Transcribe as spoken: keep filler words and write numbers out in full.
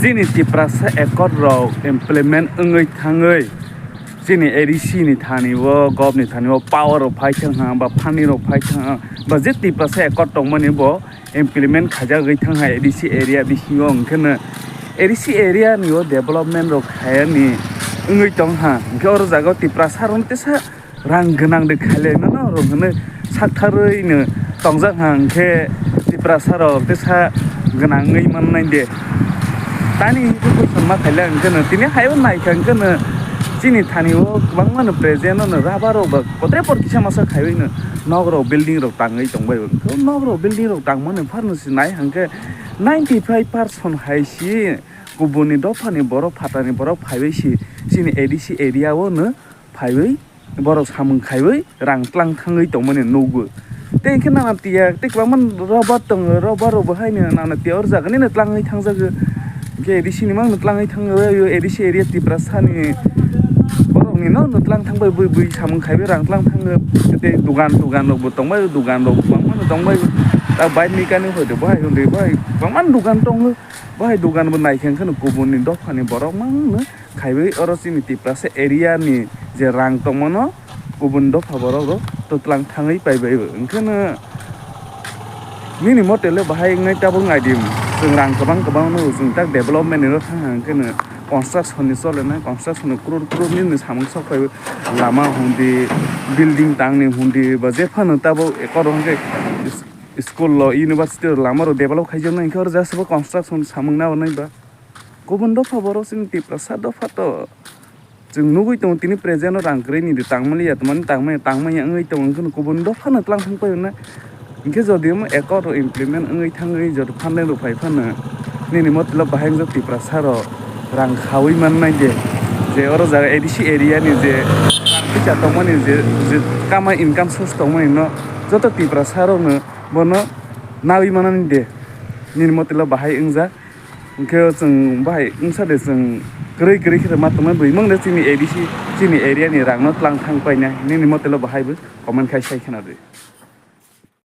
Chini Tiprasa accord rok implement wngwi thangwi chini A D C ni thani o, govt ni thani o power rok phai thang ha, ba funding rok phai thang ha, ba je Tiprasa accord tongmani bo implement khaijagwi thang ha A D C area bisingo, hwnkhe no A D C area ni o development rok khayani wngwi tong ha, hwnkhe oro jaga o Tiprasa rok tesa rang gwnang de khailai mano rok hwnwi saktharwi no tongjak ha, hwnkhe Tiprasa rok tesa gwnangwi mannai de. Tani hwnkhe kosonma khailai hwnkhe no tini hai o naikha hwnkhe no chini thani o kwbangma no present o no rubber rok ba kotre por kisa masa khaiwi no nok rok building rok tangwi tongbai o. Hwnkhe o nok rok building rok tangmani phano se nai hwnkhe ninety five percent hai se kubuni dophani borok phatani borok phaiwi se chini A D C area o no phaiwi borok samung khaiwi rang tlang thangwi tongmani nukgo. Tei hwnkhe nana tiya tei kwbangma rubber tongo, rubber rok bo haino nana tiya oro jaga nini tlangwi thangjago. Hwnkhe A D C ni mangno tlangwi thangwi A D C area Tiprasa ni borok ni no tlang thangbai bui bui samung khaiwi rang tlang thango. Tei dugan dugan rok bo tongbai, dugan rok kwbangma no tongbai. Ta bike mechanic hoi de bahai hwnwi bahai kwbangma dugan tongo. Bahai dugan bo naikhe hwnkhe no kubuni dophani borok mangno khaiwi oro chini Tiprasa area ni je rang tongmano kubun dopha borok rok twtlang thangwi paibai o. Hwnkhe no nini mote le bahai wngnai tabuk nai di, chwng rang kwbang kwbang no chwng tak development ni no thang hang khe no construction ni chole nai, construction ni crore crore ni samung sok phai o, lama hwn di, building tang ni hwn di, ba je phano tabuk ekor hwn khe school o, university o lama rok develop khai jak nai, hwnkhe oro just bo construction samung nai ba. Kubun dopha borok chini Tiprasa dopha to chwng nugwi tongo tini present o rang kwrwi ni de tangmani ya tongmani tangmani tangmani ya wngwi tongo, hwnkhe no kubun dopha no tlang thang pai hwnna. Hwnkhe jodi omo accord rok implement wngwi thangwi jodi funding rok phai phano nini motlop bahai wngjak Tiprasa rok rang khawi mannai de, je oro jaga A D C area ni je rang tisa tongmani je, je kama income source tongmani no joto Tiprasa rok no bono nawi manani de nini motlop bahai wngjak. Hwnkhe o chwng bahai wngsa de chwng kwrwi kwrwi khe ma tongmani bwimang de chini A D C chini area ni rang no tlang thang painai nini mote lo bahai bo comment khai sai kheno de.